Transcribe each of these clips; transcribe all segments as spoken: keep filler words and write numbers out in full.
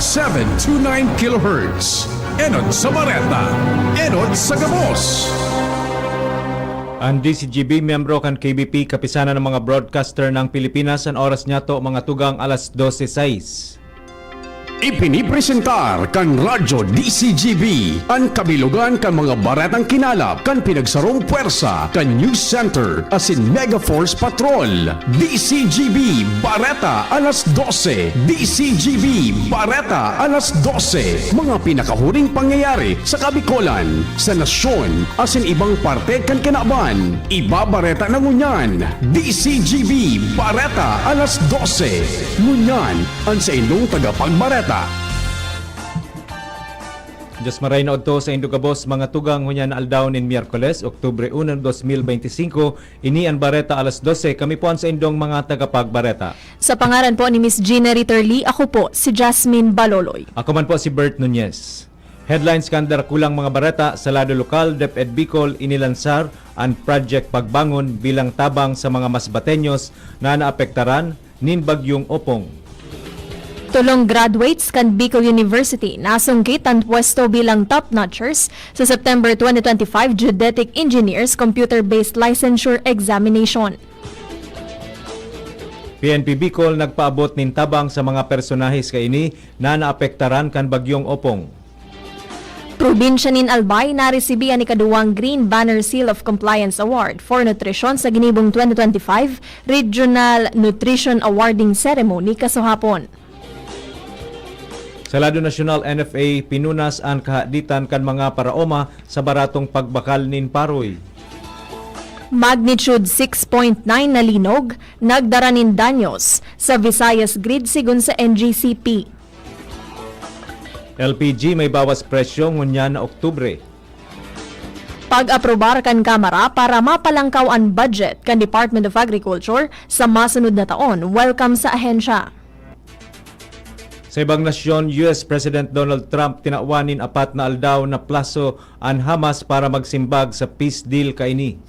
Seven two nine kilohertz. Enot sa bareta, enot sa gabos. An D C G B, miyembro kan K B P, Kapisanan ng mga Broadcaster ng Pilipinas, an oras niyato, mga tugang, alas dose sais. Ipinipresentar kan Radyo D C G B an kabilugan kan mga baretang kinalap kan pinagsarong pwersa kan News Center asin Mega Force Patrol. D C G B Bareta alas dose. D C G B Bareta alas dose. Mga pinakahuring pangyayari sa Kabikolan, sa nasyon, asin ibang parte kan kinaban. Ibabareta na ngunyan. D C G B Bareta alas dose. Ngunyan, an saindong tagapagbareta. Diyos maray na odto sa indong gabos, mga tugang, ngunyan na aldaw nin Miyerkules, Oktubre uno, dos mil beintisinko, ini an Bareta alas dose. Kami po an saindong mga tagapagbareta. Sa pangaran po ni Miss Gina Ritterly, ako po si Jasmine Baloloy. Ako man po si Bert Nunez. Headlines kan darakulang mga bareta. Sa lado lokal, DepEd Bicol inilansar an Project Pagbangon bilang tabang sa mga Masbateños na naapektaran nin Bagyong Opong. Tolong graduates kan Bicol University nasungkit an pwesto bilang top notchers sa September twenty twenty-five Geodetic Engineers Computer-Based Licensure Examination. P N P Bicol nagpaabot nin tabang sa mga personahes kaini na naapektaran kan Bagyong Opong. Probinsya nin Albay naresibi an ikaduwang Green Banner Seal of Compliance Award for Nutrition sa ginibong twenty twenty-five Regional Nutrition Awarding Ceremony kasuhapon. Sa lado nasyonal, N F A pinunas an kahaditan kan mga paraoma sa baratong pagbakal nin paroy. Magnitude six point nine na linog nagdara nin danyos sa Visayas grid, sigon sa N G C P. L P G may bawas presyo ngunyan na Oktubre. Pag-aprobar kan Kamara para mapalangkaw an budget kan Department of Agriculture sa masunod na taon, welcome sa ahensya. Sa ibang nasyon, U S President Donald Trump tinawan nin apat na aldaw na plaso an Hamas para magsimbag sa peace deal kaini.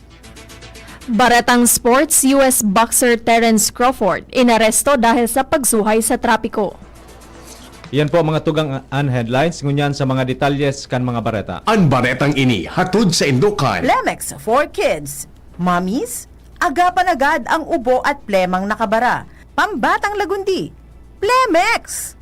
Baretang sports, U S boxer Terence Crawford inaresto dahil sa pagsuhay sa trapiko. Iyan po, mga tugang, an headlines. Ngunyan sa mga detalles kan mga bareta. An baretang ini hatod saindo kan Plemex for Kids. Mommies, agapan agad ang ubo at plemang nakabara. Pambatang lagundi, Plemex!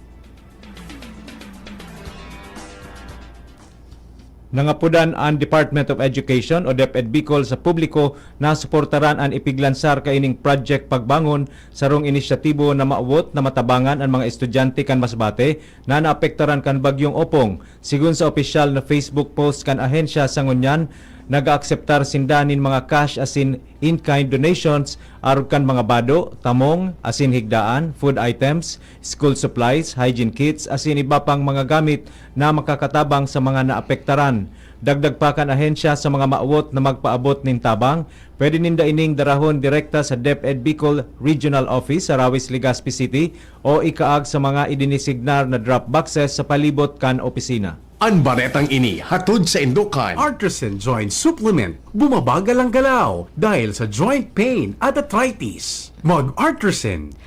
Nangapodan an Department of Education o DepEd Bicol sa publiko na suportaran an ipiglansar kaining Project Pagbangon, sarong inisyatibo na mawot na matabangan an mga estudyante kan Masbate na naapektaran kan Bagyong Opong. Sigon sa opisyal na Facebook post kan ahensya, sa ngunyan, nag-aakseptar sinda nin mga cash asin in-kind donations arog kan mga bado, tamong, asin higdaan, food items, school supplies, hygiene kits, asin iba pang mga gamit na makakatabang sa mga naapektaran. Dagdag pa kan ahensya, sa mga mawot na magpaabot nin tabang, pwede ninda ining darahon direkta sa DepEd Bicol Regional Office sa Rawis, Legazpi City o ikaag sa mga idinisignar na drop boxes sa palibot kan opisina. An baretang ini hatod saindo kan Artisan Joint Supplement. Bumabagal ang galaw dahil sa joint pain at arthritis. Mag-Artisan.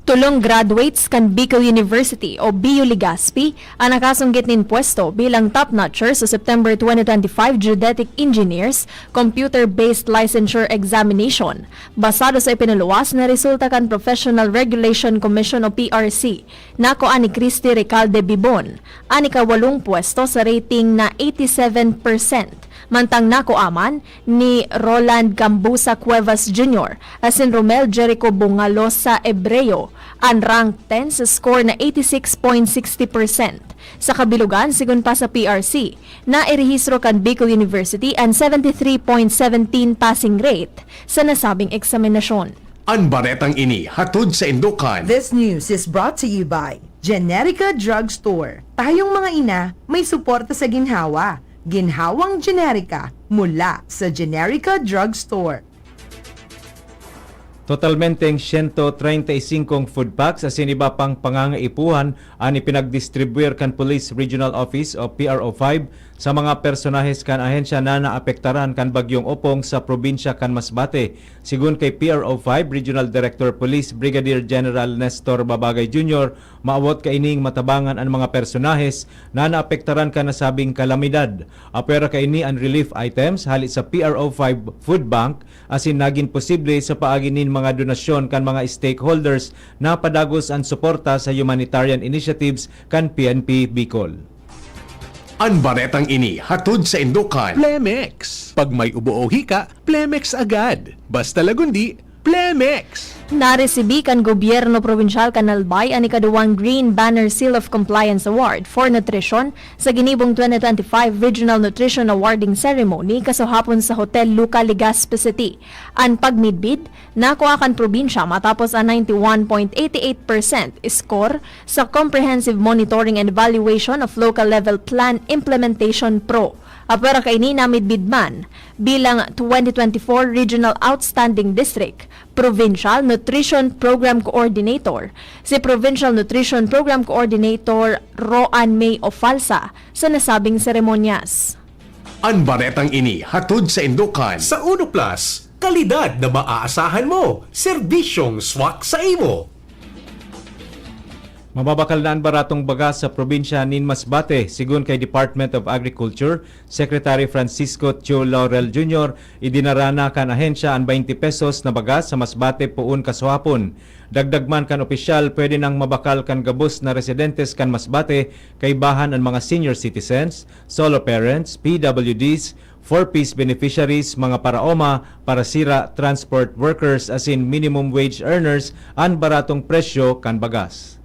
Tolong graduates kan Bicol University o B U Legazpi an nakasunggit nin pwesto bilang top notcher sa September twenty twenty-five Geodetic Engineers Computer-Based Licensure Examination, basado sa ipinaluwas na resulta kan Professional Regulation Commission o P R C. Nakua ni Christy Recalde Bibon an ikawalong pwesto sa rating na eighty-seven percent, mantang nakua man ni Roland Cambusa Cuevas Junior asin Romel Jericho Bungalosa Ebreo an rank ten sa score na eighty-six point sixty percent. Sa kabilugan, sigon pa sa P R C, nairehistro kan Bicol University an seventy-three point seventeen passing rate sa nasabing eksaminasyon. An baretang ini hatod saindo kan This news is brought to you by Generica Drugstore. Tayong mga ina, may suporta sa ginhawa. Ginhawang Generica, mula sa Generica Drugstore. Totalmenteng siyento treinta y singkong food packs asin iba pang pangangaipuhan an ipinagdistribuyar kan Police Regional Office o P R O five sa mga personahes kan ahensya na naapektaran kan Bagyong Opong sa probinsya kan Masbate. Sigon kay P R O five Regional Director Police Brigadier General Nestor Babagay Junior, maawot kaining matabangan an mga personahes na naapektaran kan nasabing kalamidad. Apwera kaini an relief items hali sa P R O five Food Bank, asin nagin posible sa paagi nin mga donasyon kan mga stakeholders na padagos an suporta sa humanitarian initiatives kan P N P Bicol. An baretang ini hatod sa Indokan. Plemex. Pag may ubo o hika, Plemex agad. Basta Lagundi, Plemex! Naresibi kan Gobyerno Probinsyal kan Albay an ikaduwang Green Banner Seal of Compliance Award for Nutrition sa ginibong twenty twenty-five Regional Nutrition Awarding Ceremony kasuhapon sa Hotel Luca, Legazpi City. An pagmidbid, nakua kan probinsya matapos an ninety-one point eight eight percent score sa Comprehensive Monitoring and Evaluation of Local Level Plan Implementation Pro. Apwera kaini namidbid man bilang twenty twenty-four Regional Outstanding District, Provincial Nutrition Program Coordinator, si Provincial Nutrition Program Coordinator Roan May Ofalsa sa nasabing seremonyas. An baretang ini hatod sa Indokan. Sa Uno Plus, kalidad na maaasahan mo, serbisyong swak sa imo. Mababakal na an baratong bagas sa probinsya nin Masbate. Sigon kay Department of Agriculture Secretary Francisco Tio Laurel Junior, idinara na kan ahensya an twenty pesos na bagas sa Masbate poon kasuhapon. Dagdag man kan opisyal, pwede nang mabakal kan gabos na residentes kan Masbate, kaibahan an mga senior citizens, solo parents, P W Ds, Four Ps beneficiaries, mga paraoma, parasira, transport workers asin minimum wage earners an baratong presyo kan bagas.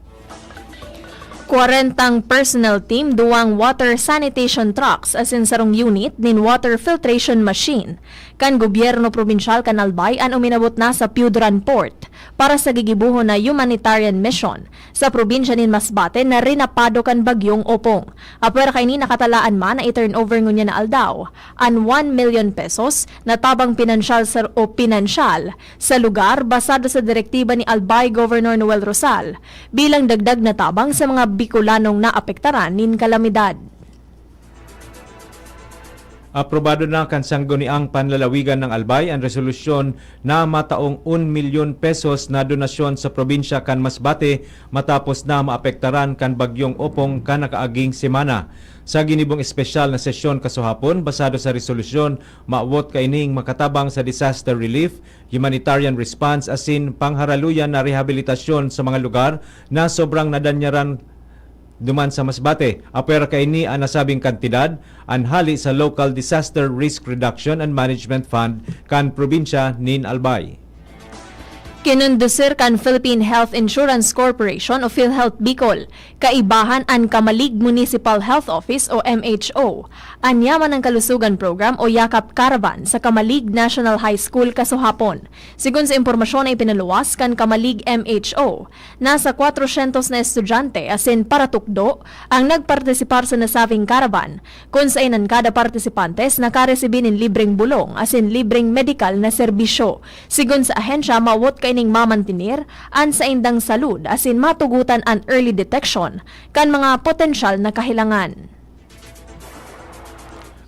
Kwarentang personnel team, duwang water sanitation trucks asin sarong unit nin water filtration machine kan gobyerno probinsyal kan Albay an uminabot na sa Piudran Port para sa gigibohon na humanitarian mission sa probinsya nin Masbate na rinapado kan Bagyong Opong. Apwera kaini, nakatalaan man na i-turnover ngunyan na aldaw an one million pesos na tabang pinansyal sa, o pinansyal sa lugar basado sa direktiba ni Albay Governor Noel Rosal bilang dagdag na tabang sa mga Bicolanong naapektaran nin kalamidad. Aprobado na kan Sangguniang Panlalawigan ng Albay an resolusyon na mataong un milyon pesos na donasyon sa probinsya kan Masbate matapos na maapektaran kan Bagyong Opong kan nakaaging semana. Sa ginibong espesyal na sesyon kasuhapon, basado sa resolusyon, maawot kaining makatabang sa disaster relief, humanitarian response asin pangharaluyan na rehabilitasyon sa mga lugar na sobrang nadanyaran duman sa Masbate. Apwera kaini an nasabing kantidad, an hali sa Local Disaster Risk Reduction and Management Fund kan probinsya nin Albay. Kinondusir kan Philippine Health Insurance Corporation o PhilHealth Bicol, kaibahan an Camalig Municipal Health Office o M H O, an Yaman ng Kalusugan Program o Yakap Caravan sa Camalig National High School kasuhapon. Sigon sa impormasyon na ipinaluwas kan Camalig M H O, nasa kwatrosyentos na estudyante asin paratukdo ang nagpartisipar sa nasabing caravan, kun sainan kada partisipantes nakaresibi nin libreng bulong asin libreng medikal na serbisyo. Sigon sa ahensya, mawot kaining mamantener an saindang salud asin matugotan an early detection kan mga potensyal na kahelangan.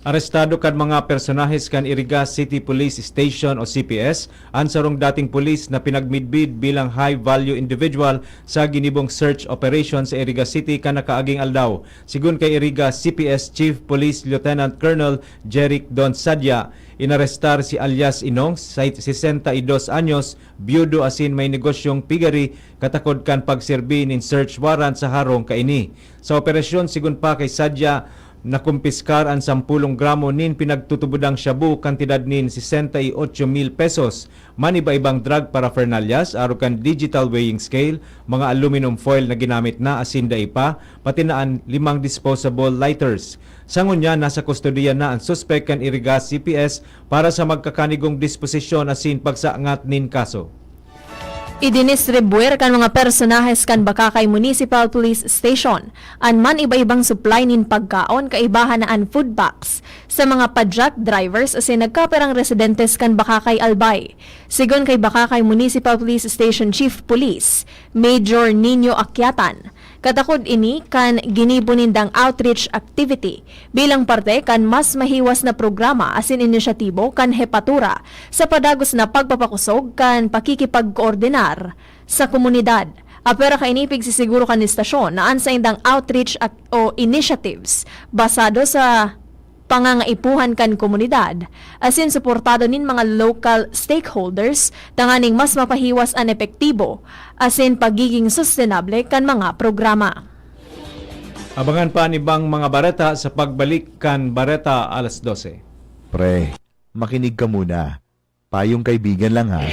Arestado kan mga personahes kan Iriga City Police Station o C P S an sarong dating pulis na pinagmidbid bilang high-value individual sa ginibong search operation sa Iriga City kan nakaaging aldaw. Sigon kay Iriga C P S Chief Police Lieutenant Colonel Jeric Don Sadia, inarestar si alias Inong, say-, sesenta y dos anyos, byudo asin may negosyong piggery, katakod kan pagserbi nin search warrant sa harong kaini. Sa operasyon, sigon pa kay Sadia, nakumpiskar an sampulong gramo nin pinagtutubodang shabu, kantidad nin sesenta y ocho mil pesos, maniba-ibang drug paraphernalias, arog kan digital weighing scale, mga aluminum foil na ginamit na asin dai pa, pati na an limang disposable lighters. Sa ngunyan, nasa kustodiya na an suspek kan Iriga C P S para sa magkakanigong disposisyon asin pagsaangat nin kaso. Idinistribuir kan mga personahes kan Bacacay Municipal Police Station an man iba-ibang supply nin pagkaon, kaibahan na an food packs, sa mga padyak, drivers asin nagkapirang residentes kan Bacacay, Albay. Sigon kay Bacacay Municipal Police Station Chief Police Major Nino Akyatan, Katakod ini kan ginibo nindang outreach activity bilang parte kan mas mahiwas na programa asin inisyatibo kan Hepatura sa padagos na pagpapakosog kan pakikipagkoordinar sa komunidad. Apwera kaini, pigsisiguro kan istasyon na an saindang outreach ac-, o initiatives basado sa pangangaipuhan kan komunidad asin suportado nin mga local stakeholders tanganing mas mapahiwas an epektibo asin pagiging sustenable kan mga programa. Abangan pa an ibang mga bareta sa pagbalik kan Bareta Alas Dose. Pre, makinig ka muna. Payong kaibigan lang, ha.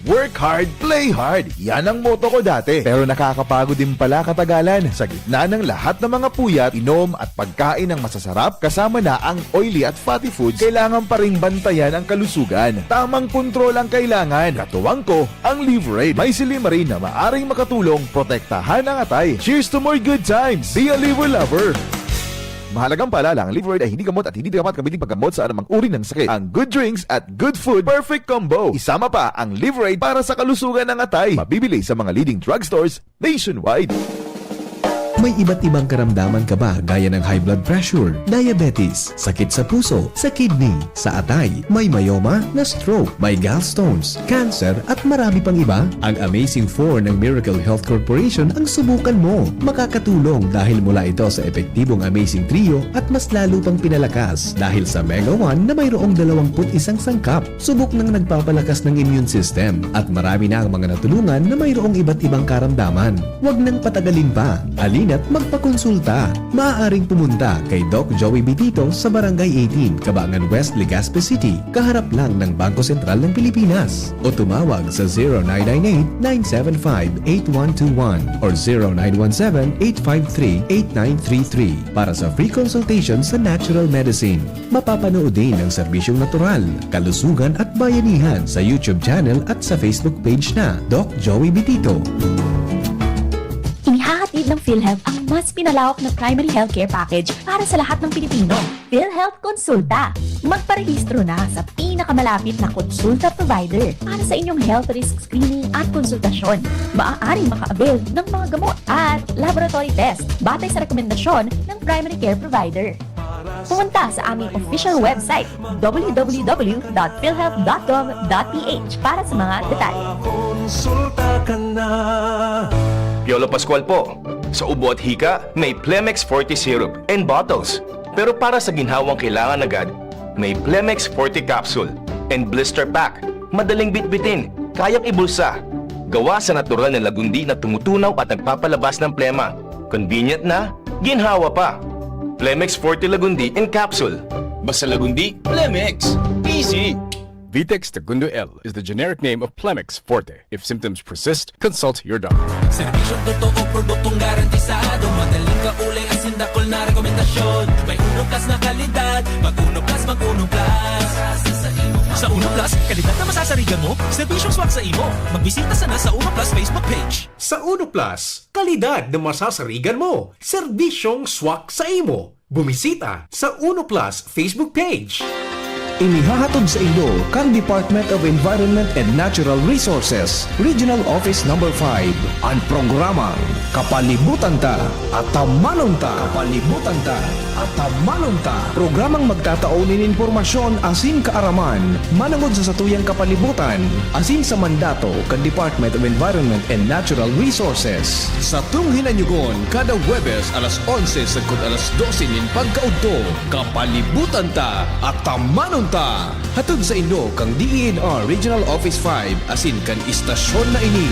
Work hard, play hard. Yan ang motto ko dati. Pero nakakapagod din pala katagalan. Sa gitna ng lahat ng mga puyat, inom at pagkain ng masasarap, kasama na ang oily at fatty foods, kailangan pa ring bantayan ang kalusugan. Tamang kontrol ang kailangan. Katuwang ko, ang Liverade. May silymarin na maaring makatulong protektahan ang atay. Cheers to more good times! Be a Liver Lover! Mahalagang paalala, ang Liverade ay hindi gamot at hindi dapat gamitin paggamot sa anumang uri ng sakit. Ang good drinks at good food, perfect combo. Isama pa ang Liverade para sa kalusugan ng atay. Mabibili sa mga leading drugstores nationwide. May iba't ibang karamdaman ka ba, gaya ng high blood pressure, diabetes, sakit sa puso, sa kidney, sa atay, may myoma, na-stroke, may gallstones, cancer, at marami pang iba? Ang Amazing four ng Miracle Health Corporation ang subukan mo. Makakatulong dahil mula ito sa epektibong Amazing Trio at mas lalo pang pinalakas dahil sa Mega one na mayroong dalawampu't isang sangkap. Subok ng nagpapalakas ng immune system at marami na ang mga natulungan na mayroong iba't ibang karamdaman. Huwag nang patagalin pa. Halina't magpakonsulta. Maaaring pumunta kay Doc Joey Bitito sa Barangay eighteen, Cabangan West, Legazpi City, kaharap lang ng Bangko Sentral ng Pilipinas. O tumawag sa zero nine nine eight, nine seven five, eight one two one or zero nine one seven, eight five three, eight nine three three para sa free consultation sa natural medicine. Mapapanood din ang serbisyong natural, kalusugan at bayanihan sa YouTube channel at sa Facebook page na Doc Joey Bitito. Inihahatid ng PhilHealth ang mas pinalawak na primary healthcare package para sa lahat ng Pilipino. PhilHealth Konsulta. Magparehistro na sa pinakamalapit na konsulta provider para sa inyong health risk screening at konsultasyon. Maaaring maka-avail ng mga gamot at laboratory test batay sa rekomendasyon ng primary care provider. Pumunta sa aming official website, w w w dot philhealth dot gov dot p h para sa mga detalye. Piolo Pascual po. Sa ubo at hika, may Plemex Forte Syrup and bottles. Pero para sa ginhawang kailangan agad, may Plemex Forte Capsule and Blister Pack. Madaling bitbitin, kayang ibulsa. Gawa sa natural na lagundi na tumutunaw at nagpapalabas ng plema. Convenient na, ginhawa pa. Plemex Forte Lagundi in Capsule. Basta Lagundi, Plemex. Easy! Vitex Segundo L is the generic name of Plemex Forte. If symptoms persist, consult your doctor. Serbisyong totoo, produktong garantisado. Madaling kaulay, asin dakul na rekomendasyon. May Uno Plus na kalidad. Mag Uno Plus, mag Uno Plus. Sa Uno Plus, kalidad na masasarigan mo, serbisyong swak sa imo. Magbisita sana sa Uno Plus Facebook page. Sa Uno Plus, kalidad na masasarigan mo, serbisyong swak sa imo. Bumisita sa Uno Plus Facebook page. Inihahatod sa inyo kan Department of Environment and Natural Resources, Regional Office Number five, an programang Kapalibutan Ta, Atamanon Ta. Kapalibutan Ta, Atamanon Ta. Programang magtatao nin impormasyon asin kaaraman manongod sa satuyang kapalibutan asin sa mandato kan Department of Environment and Natural Resources. Satong hinanyugon kada Huwebes alas onse sagkod alas dose nin pagkaudto. Kapalibutan Ta, Atamanon Ta! Hatod sa inyo kan D E N R Regional Office five asin kan istasyon na ini.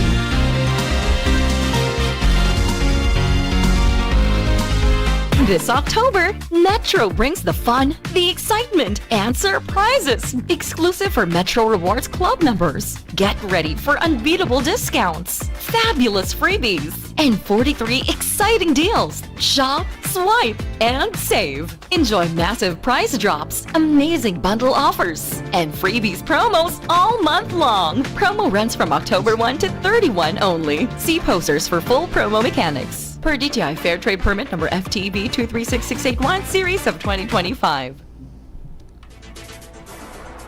This October, Metro brings the fun, the excitement, and surprises exclusive for Metro Rewards Club members. Get ready for unbeatable discounts, fabulous freebies, and forty-three exciting deals. Shop, swipe, and save. Enjoy massive price drops, amazing bundle offers, and freebies promos all month long. Promo runs from October one to thirty-one only. See posters for full promo mechanics. Per D T I Fair Trade Permit number F T B two three six six eight one series of twenty twenty-five.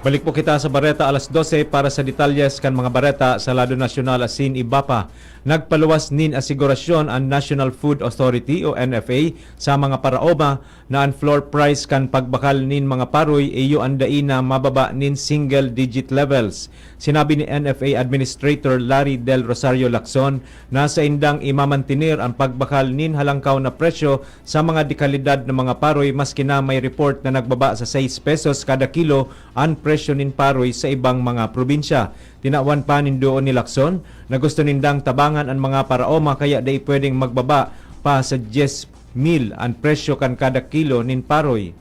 Balik po kita sa bareta alas dose para sa detalyes kan mga bareta sa lado nasyonal asin iba pa. Nagpaluwas nin asigurasyon an National Food Authority o N F A sa mga paraoma na an floor price kan pagbakal nin mga paroy iyo an dai na mababa nin single digit levels. Sinabi ni N F A Administrator Larry Del Rosario Lacson na saindang imamantener an pagbakal nin halangkaw na presyo sa mga dekalidad na mga paroy maski na may report na nagbaba sa sais pesos kada kilo an presyo nin paroy sa ibang mga probinsya. Tinawan pa nin duon ni Lacson na gusto nindang tabangan an mga paraoma kaya dai pwedeng magbaba pa sa dyes mil an presyo kan kada kilo nin paroy.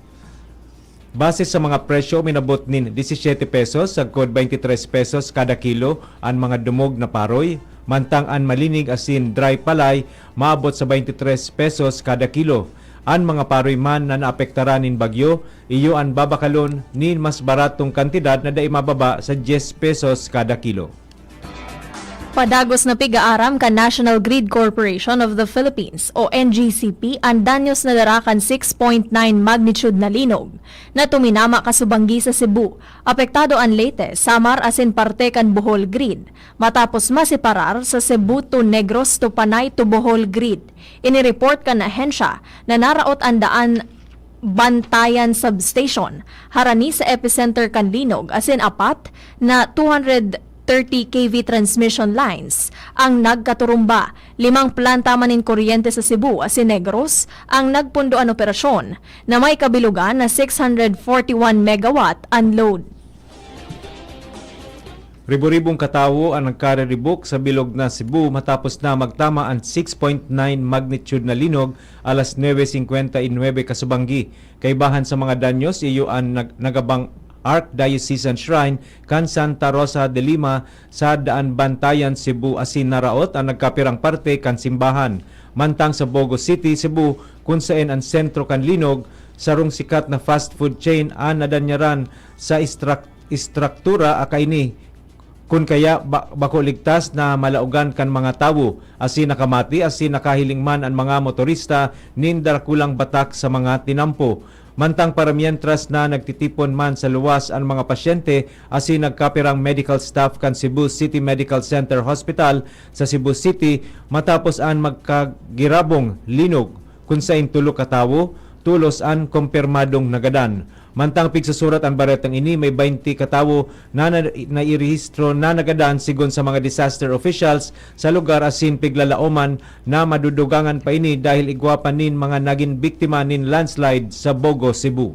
Base sa mga presyo, minabot nin disisiete pesos sagkod baynte tres pesos kada kilo an mga dumog na paroy, mantang an malinig asin dry palay maabot sa baynte tres pesos kada kilo. An mga paroy man na naapektaran nin bagyo, iyo an babakalon nin mas baratong kantidad na dai mababa sa dyes pesos kada kilo. Padagos na pig-aaram kan National Grid Corporation of the Philippines o N G C P an danyos na dara kan six point nine magnitude na linog na tuminama kasubanggi sa Cebu. Apektado an Leyte, Samar asin parte kan Bohol grid matapos maseparar sa Cebu to Negros to Panay to Bohol grid. Inireport kan ahensya na naraot an daan Bantayan Substation, harani sa epicenter kan linog asin apat na two hundred thirty K V transmission lines ang nagkaturumba. Limang planta man nin kuryente sa Cebu asin Negros ang nagpundo an operasyon, na may kabilogan na six hundred forty-one megawatt an load. Ribo-ribong katawo an nagkariribok sa bilog na Cebu matapos na magtama an six point nine magnitude na linog alas nuebe singkwenta y nuebe kasubanggi. Kaibahan sa mga danyos, iyo an nag- nagabang Archdiocesan Shrine kan Santa Rosa de Lima sa Daan Bantayan, Cebu asin naraot an nagkapirang parte kan simbahan. Mantang sa Bogo City, Cebu, kun saen an sentro kan linog, sarong sikat na fast food chain an nadanyaran sa istrak- istruktura akaini, kun kaya ba- bako ligtas na malaogan kan mga tawo, asin nakamati asin nakahiling man an mga motorista nin darakulang batak sa mga tinampo. Mantang para mientras na nagtitipon man sa luwas an mga pasyente asin nagkapirang medical staff kan Cebu City Medical Center Hospital sa Cebu City matapos an magkagirabong linog, kun sain tulo ka tawo tolos an kumpirmadong nagadan. Mantang pigsusurat an baretang ini, may baynte ka tawo na na- nairehistro na nagadan, sigon sa mga disaster officials sa lugar, asin piglalaoman na madudugangan pa ini dahil igwa pa nin mga nagin biktima nin landslide sa Bogo, Cebu.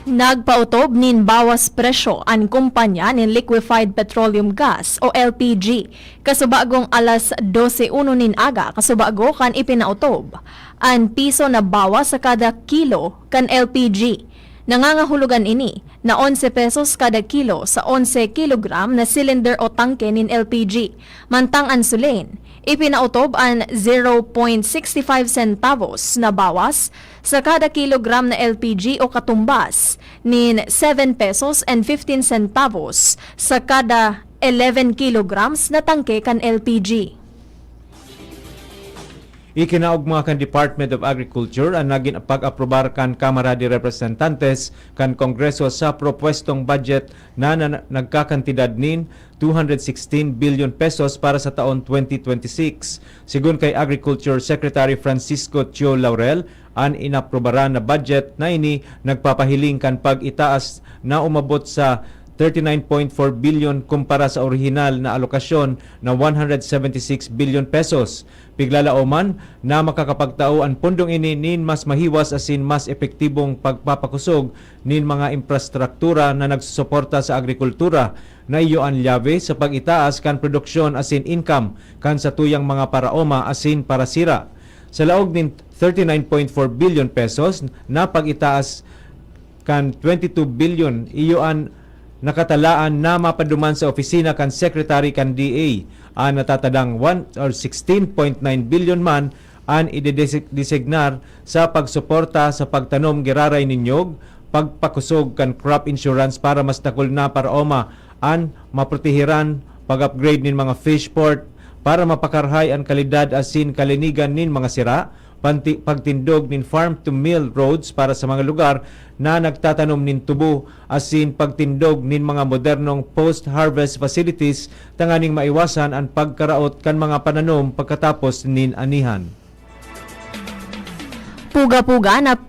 Nagpaotob nin bawas presyo an kumpanya nin liquefied petroleum gas o L P G kasubagong alas dose uno nin aga kasubago kan ipinaotob an piso na bawas sa kada kilo kan L P G. Nangangahulugan ini na onse pesos kada kilo sa onse kilogram na cylinder o tangke nin L P G. Mantang an sulin, ipinaotob an zero point sixty five centavos na bawas sa kada kilogram na L P G o katumbas nin seven pesos and fifteen centavos sa kada eleven kilograms na tangke kan L P G. Ikinaogma kan Department of Agriculture an nagin pag-aprobar kan Kamara de Representantes kan Kongreso sa propwestong budget na, na nagkakantidad nin two hundred sixteen billion pesos para sa taon twenty twenty-six. Sigon kay Agriculture Secretary Francisco Tio Laurel, an inaprubaran na budget na ini nagpapahiling kan pag-itaas na umabot sa thirty-nine point four billion kumpara sa orihinal na alokasyon na one hundred seventy-six billion pesos. Piglalaoman na makakapagtao an pundong ini nin mas mahiwas asin mas epektibong pagpapakosog nin mga infrastruktura na nagsusuporta sa agrikultura, na iyo an lyabe sa pag-itaas kan produksyon asin income kan satuyang mga paraoma asin parasira. Sa laog nin thirty-nine point four billion pesos na pag-itaas kan twenty-two billion, iyo an nakatalaan na mapaduman sa opisina kan Secretary kan D A. An natatadang one or sixteen point nine billion man an idedesignar sa pagsuporta sa pagtanom giraray nin nyog, pagpakusog kan crop insurance para mas dakul na paraoma an maprotehiran, pag-upgrade nin mga fish port para mapakarahay an kalidad asin kalinigan nin mga sira, panti-, pagtindog nin farm-to-mill roads para sa mga lugar na nagtatanom nin tubo, asin pagtindog nin mga modernong post-harvest facilities tanganing maiwasan an pagkaraot kan mga pananom pagkatapos nin anihan. Puga-puga na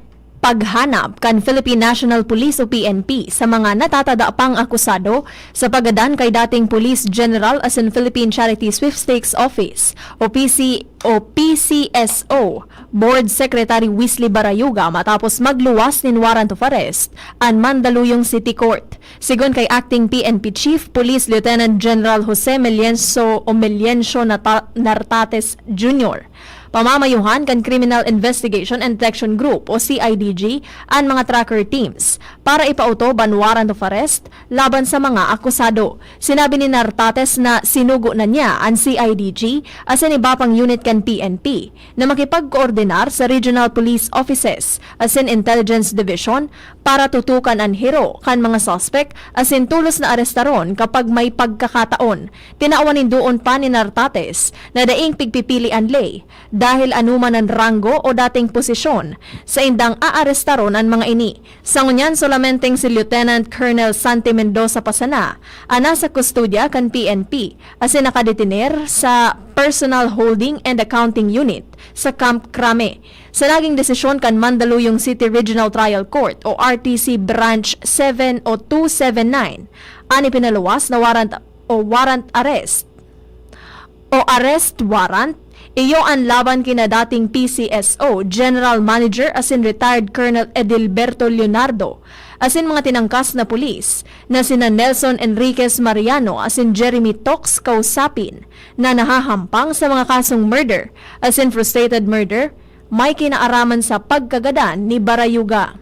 paghanap kan Philippine National Police o P N P sa mga natatada pang akusado sa paggadan kay dating Police General asin Philippine Charity Sweepstakes Office o P C o P C S O Board Secretary Wesley Barayuga matapos magluwas nin warrant of arrest an Mandaluyong City Court. Sigon kay Acting P N P Chief Police Lieutenant General Jose Melienzo o Meliencio Nata- Nartates Junior, pamamayuhan kan Criminal Investigation and Detection Group o C I D G an mga tracker teams para ipautob an warrant of arrest laban sa mga akusado. Sinabi ni Nartates na sinugo na niya an C I D G asin iba pang unit kan P N P na makipagkoordinar sa Regional Police Offices asin Intelligence Division para tutukan an hiro kan mga suspek asin tolos na arestaron kapag may pagkakataon. Tinawan nin duon pa ni Nartates na daing pigpipili an ley dahil anoman an ranggo o dating posisyon, saindang aarestaron an mga ini. Sa ngunyan, solamenteng si Lieutenant Colonel Santi Mendoza pa sana an nasa kustodya kan P N P asin nakadetener sa Personal Holding and Accounting Unit sa Camp Crame. Sa naging desisyon kan Mandaluyong City Regional Trial Court o R T C Branch seven o two seven nine, an ipinaluwas na warrant o warrant arrest o arrest warrant, iyo an laban kina dating P C S O General Manager asin retired Colonel Edilberto Leonardo asin mga tinangkas na pulis na sina Nelson Enriquez Mariano asin Jeremy Tox Kausapin na nahahampang sa mga kasong murder asin frustrated murder, may kinaaraman sa pagkagadan ni Barayuga.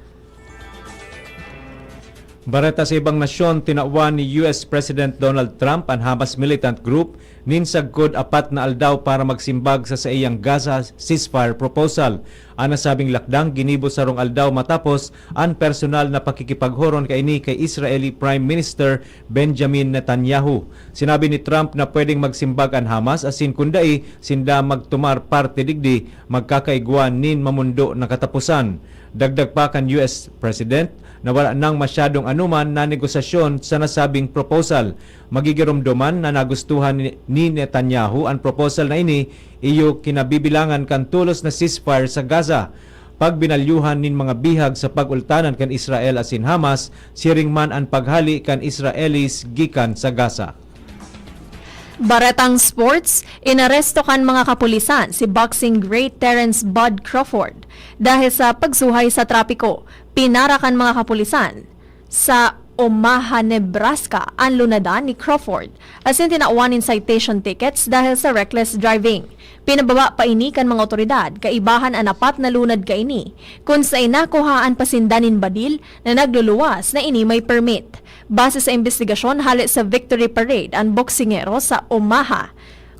Bareta sa ibang nasyon, tinawan ni U S President Donald Trump an Hamas militant group nin sagkod apat na aldaw para magsimbag sa saiyang Gaza ceasefire proposal. An nasabing lakdang ginibo sarong aldaw matapos an personal na pakikipaghoron kaini kay Israeli Prime Minister Benjamin Netanyahu. Sinabi ni Trump na pwedeng magsimbag an Hamas asin kun dai sinda magtumar parte digdi, magkakaigwa nin mamundo na kataposan. Dagdag pa kan U S President na wala nang masyadong anuman na negosasyon sa nasabing proposal. Magigiromdoman na nagustuhan ni, ni Netanyahu an proposal na ini, iyo kinabibilangan kan tolos na ceasefire sa Gaza, pagbinalyuhan nin mga bihag sa pag-ultanan kan Israel asin Hamas, siring man an paghali kan Israelis gikan sa Gaza. Baretang sports, inaresto kan mga kapulisan si boxing great Terence Bud Crawford dahil sa pagsuhay sa trapiko. Pinara kan mga kapulisan sa Omaha, Nebraska, an lunadan ni Crawford asin tinawan nin citation tickets dahil sa reckless driving. Pinababa pa ini kan mga otoridad, kaibahan an apat na lunad kaini, kun saen nakuhaan pa sinda nin badil na nagluluwas na ini may permit. Base sa imbestigasyon hale sa Victory Parade an boksingero sa Omaha,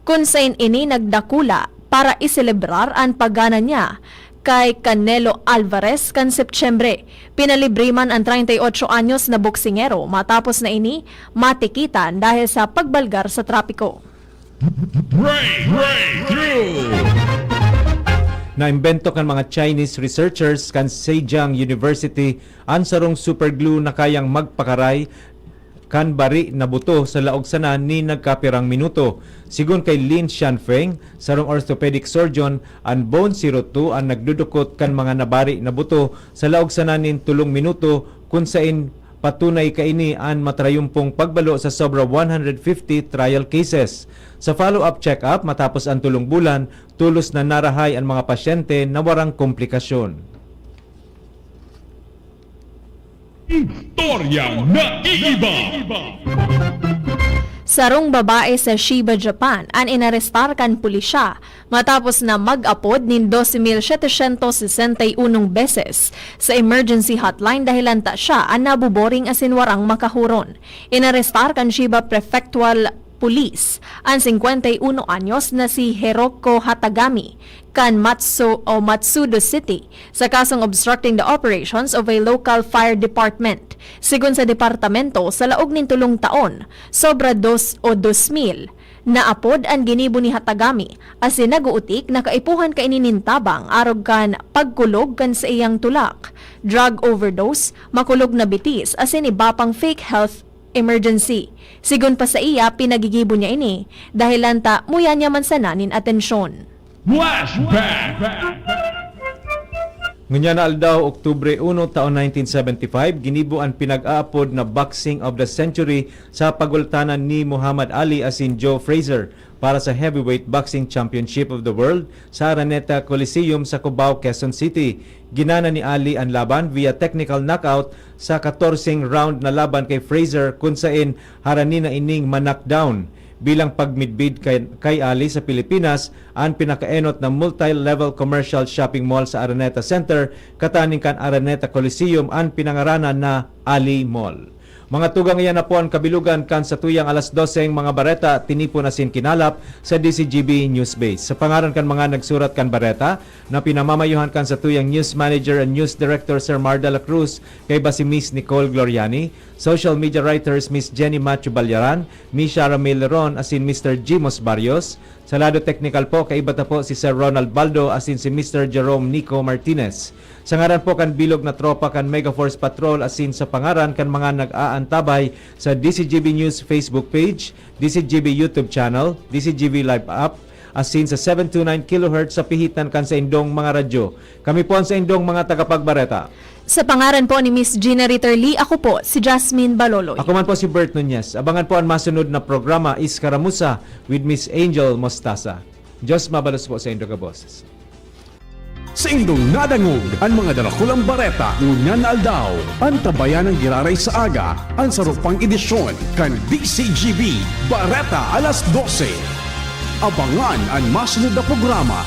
kun saen ini nagdakula para iselebrar an pagana niya kay Canelo Alvarez kan Setyembre. Pinalibre man an treinta y ocho anyos na boksingero matapos na ini matikitan dahil sa pagbalgar sa trapiko. Break, breakthrough. Naimbento kan mga Chinese researchers kan Zhejiang University an sarong super glue na kayang magpakaray kan bari na buto sa laog sana nin nagkapirang minuto. Sigon kay Lin Xianfeng, sarong orthopedic surgeon, an Bone Zero Two an nagdudukot kan mga nabari na buto sa laog sana nin tolong minuto, kun saen patunay kaini an matrayumpong pagbalo sa sobra one hundred fifty trial cases. Sa follow-up check-up matapos an tolong bulan, tolos na narahay an mga pasyente na warang komplikasyon. Istoryang naiiba. Sarong babae sa Chiba, Japan, an inarestar kan pulisya matapos na mag-apod nin dose mil setecientos sesenta y unong beses sa emergency hotline dahilan ta siya an naboboring asin warang makahuron. Inarestar kan Chiba Prefectural Police an singkwenta y uno anyos na si Hiroko Hatagami kan Matsu o Matsudo City sa kasong obstructing the operations of a local fire department. Sigon sa departamento, sa laog nin tolong taon, sobra dos o dos mil Naapod an ginibo ni Hatagami, asin nag-uutik na kaipuhan kaini nin tabang arog kan pagkulog kan saiyang tulak, drug overdose, makulog na bitis, asin iba pang fake health emergency. Sigon pa saiya, pinagigibo niya ini, dahelan ta muya niya man sana nin atensyon. Flashback! Ngunyan na aldaw, Oktubre uno, taon nineteen seventy-five, ginibo an pinag-aapod na Boxing of the Century sa pagultanan ni Muhammad Ali asin Joe Frazier para sa Heavyweight Boxing Championship of the World sa Araneta Coliseum sa Cubao, Quezon City. Ginana ni Ali an laban via technical knockout sa katorseng round na laban kay Frazier, kun saen harani na ining ma-knockdown. Bilang pagmidbid kay, kay Ali sa Pilipinas, an pinakaenot na multi-level commercial shopping mall sa Araneta Center, kataning kan Araneta Coliseum, an pinangaranan na Ali Mall. Mga tugang, iyan na po an kabilugan kan satuyang alas doseng mga bareta, tinipon asin kinalap sa D C G B News Base. Sa pangaran kan mga nagsurat kan bareta, na pinamamayuhan kan satuyang news manager and news director, Sir Mar de la Cruz, kaiba si Miss Nicole Gloriani, social media writers, Miss Jenny Macho Balyaran, Miss Shara May Leron, asin Mister Jimos Barrios. Sa lado teknikal po, kaiba ta po si Sir Ronald Baldo asin si Mister Jerome Nico Martinez. Sa ngaran po kan bilog na tropa kan Mega Force Patrol asin sa pangaran kan mga nag-aantabay sa D C G B News Facebook page, D C G B YouTube channel, D C G B Live app, asin sa seven two nine kilohertz sa pihitan kan saindong mga radyo. Kami po an saindong mga tagapagbareta. Sa pangaran po ni Miss Gina Ritter Lee, ako po si Jasmine Baloloy. Ako man po si Bert Nunez. Abangan po an masunod na programa, Iskaramuza with Miss Angel Mostaza. Diyos mabalos po saindo gabos. Saindong nadangog an mga darakulang bareta ngunyan na aldaw. Antabayan an giraray sa aga, an saro pang edisyon kan D C G B Bareta alas dose. Abangan an masunod na programa